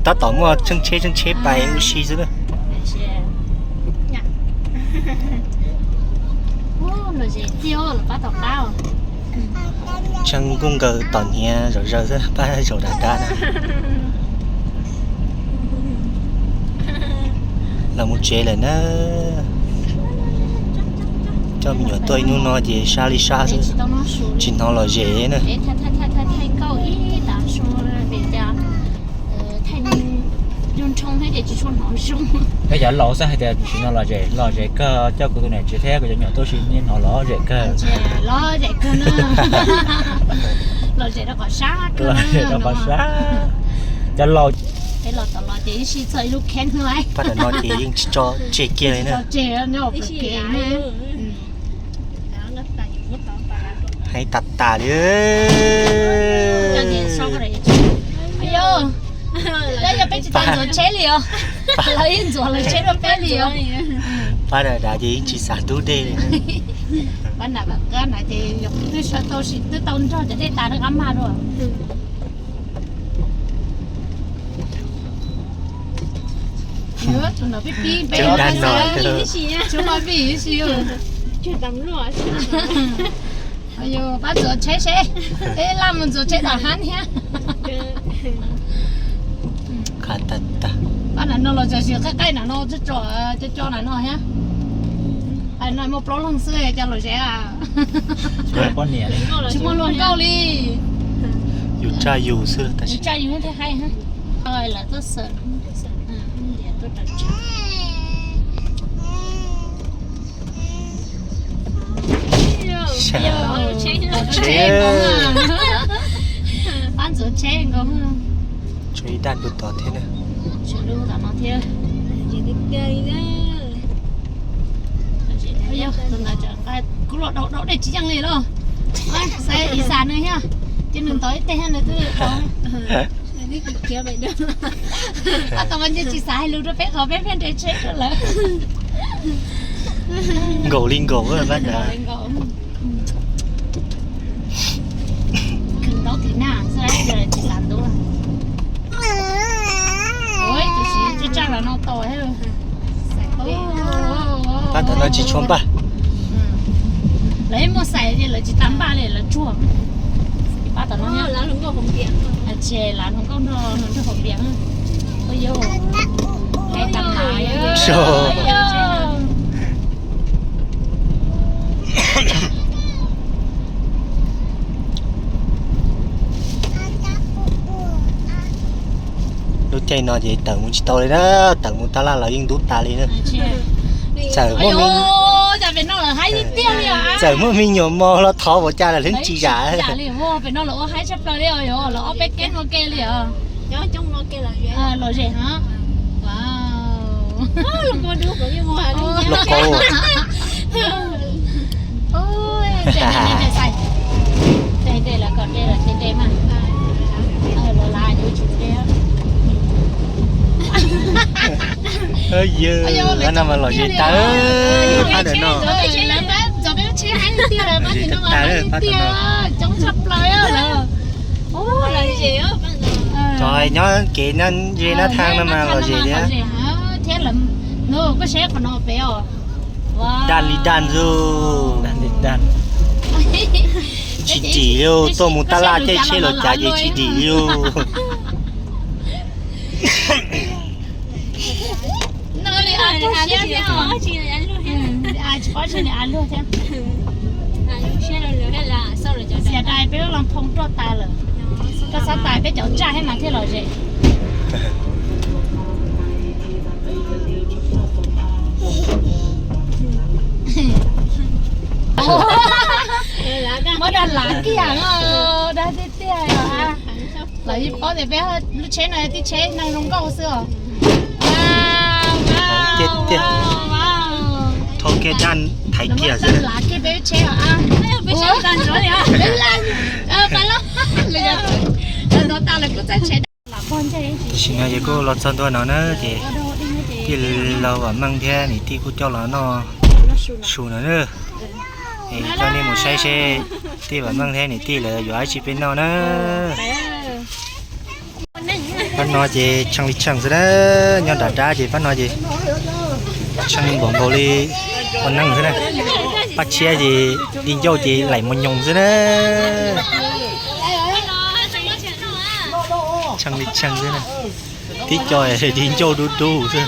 Tab tom muaj tseeb tsheb tseeb tsheb pais ua si xwb na. Tseeb kuj nkaws tom hniav zom zaws xwb, pab zaum dav dav na. Los mus tsev lawm na. Coj me nyuam tuaj ib hnub no ces sab li sab xwb, tsis hnov lom zem na. Yog cov laus xav hais tias tsis hnov lom zem, lom zem kawg, coj kuv tus niam tsev thiab kuv cov me nyuam tuaj ua si hnov lom zem kawg. Lom zem rau qhov sab, lom zem rau qhov sab. Cov laus, pab tam no ces yeej tsis tso tseg kiag li na. Heev tas tas li. Yog peb tsis tau ntxuav tsheb li os, lawv yeej ntxuav lawv tsheb rau peb li os. Pab dav dav ces yeej tsis xav ntub dej li. Pab dav dav ces twb sawv tau, twb tau nrog cov dej tas rau qab mag dua. Tus no pib pib peb tsuas pib ib si. Yog pab ntxuav tsheb seb, peb laj mus ntxuav tsheb tom hab thiab. Pab nram no los txog sis qaij qaij nram no, tso tso nram no thiab. Nram no muaj plaub leeg xwb cov lom zem. Tsis muaj hluas nkauj li. Yus tsaj yus xwb, yus tsaj yus thiaj haib. Lawv tuaj xwm, tuaj rau tsheb. Pab ntxuav tsheb nkaus. Tshuav ib daj lub tod thiab na. Tshuav lub tom no thiab. Kuv los daus daus dej tsis yeej li los. Xav ib xav nws thiab, ces nws ntov ib teg thiab nws twb daus. Pab tom no ntshe tsis xav hais lus rau peb qhov peb pheej nres tsheb rau lawm. Nkaum li nkaum pab ntawd. Khwv ntaub tim naj xwb, tsis xav ntub. Tus siv tsaj tsaj los no tau thiab. Pab tom no tsis tshua npaj. Lawv yeej muaj xais ces lawv tsis tas npaj li lawv tsuag. Pab tom no, tsis lav hluas nkauj nrog nrog hauv npias. Ua yau, hais tas tas. Lub caij no ces tawm mus tsis tau li na, tawm mus tab laj los yeej ntub tas li na. Txawm muaj me, txawm muaj me nyuam mos los thov npaum cas los yeej tsis zam. Pem no los ua haib tshaj plaws li os, los ob peb keb ua ke li os. Lom zem hos. Loj kau. Yog no mas lom zem tas, pab ntawm no. Lom zem tas, pab ntawm no. Cov nyob kev nyob ze nab thaj no mas lom zem thiab. Thiab lawv, koj saib qhov no pem os. Daj li daj ntxug. Tsis dim li, tuaj mus tab laj caij tsheb los cav ces tsis dim li. Xiam dais peb lub loo phoo roj tas lawm, koj xav tas peb cov tsaj thiab mas thiaj lom zem. Muab dag lav kiag, dag tiag tiag. Lawv yeej paub tias peb lub tsheb no tib tsheb neeg zoo nkauj xwb os. Thauj kiag daj thaiv kiag xwb. Lav kiag peb lub tsheb os. Tam sim no ces kuj los txog ntua no na ces tij laug Vam Meej thiab niam tij kuj coj los noj su no na. Es coj nej mus saib seb tij Vam Meej thiab niam tij lawv yuav dab tsi peb noj na. Pab no ces tshee li tshee xwb na, nyob nram dab ces pab no ces tshee npaum nkaus li ua neeg xwb na. Pab tshiab ces di ncauj ces laim mos nyoos xwb na. Tshee li tshee xwb na. Tib co di ncauj dub dub xwb.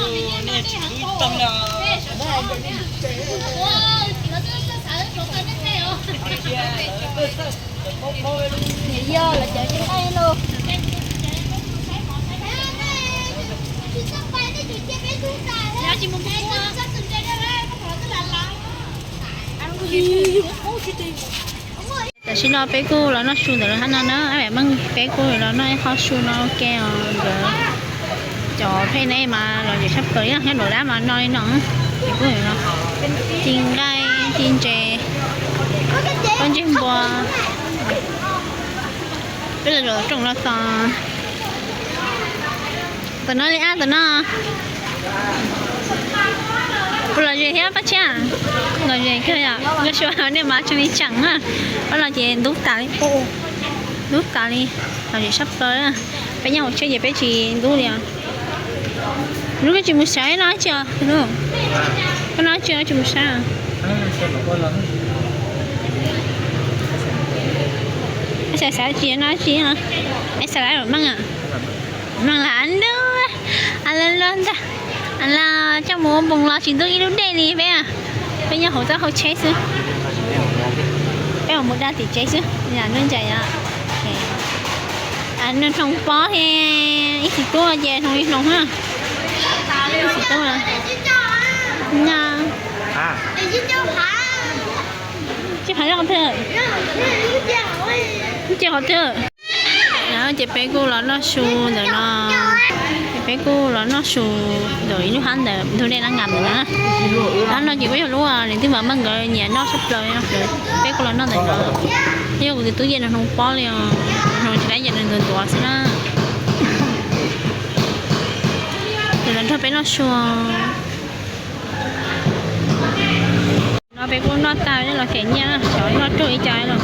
Tam sim no peb kuj los noj su ntawm lawv hab no na, peb kuj los noj ib qho su no ua ke os. Nkawd cov pheej ne mas lom zem tshaj plaws, nyob nram dab mas no li no. Ces kuj ci nqaij ci ntses, pob ntseg npua, peb los zaum rooj los txog. Tam no li ab tam no. Kuv lom zem thiab pab tshiab. Lom zem kawg yom, nkauj sua nej mas tshee li tshee na. Pab no ces ntub tas li, ntub tas li, lom zem sab plaws. Peb nyob hauv tsheb ces peb tsis ntub li os. Lub koj tsis mus sawv no tsis os, koj no tsis tsis mus sawv. Xav xav tsis no tsis, es xav lawv meej, meej lam ntuj, a la la ntag, a la coj mus ua npoos los tsis ntub ib lub dej li peb, peb nyob hauv txoj hauv tsheb xwb. Peb mus da tim tsev xwb, nyob ntsais os. Nws hnoos pob thiab ib txiv tub ces hnoos li hnoos na. Ib txiv tub no. Tsis phav qhov twg? Ces qhov twg? Ces peb kuj los noj su ntawm no. Ces peb kuj los noj su ntawm ib lub hab ntawm ntug dej lab nkas ntawm no. Hab no ces kuj yog lub niam tij Vam Meej nkawd nyiam noj tshaj plaws no. Peb kuj los noj ntawm no. Yog kuv tus tub yeej nws hnoos pob li os, hnoos tsis dab ces nws ntuav ntuav xwb na. Ces los nrog peb noj su. No peb kuj noj tag los them nyiaj, xyov noj ruaj ib co los.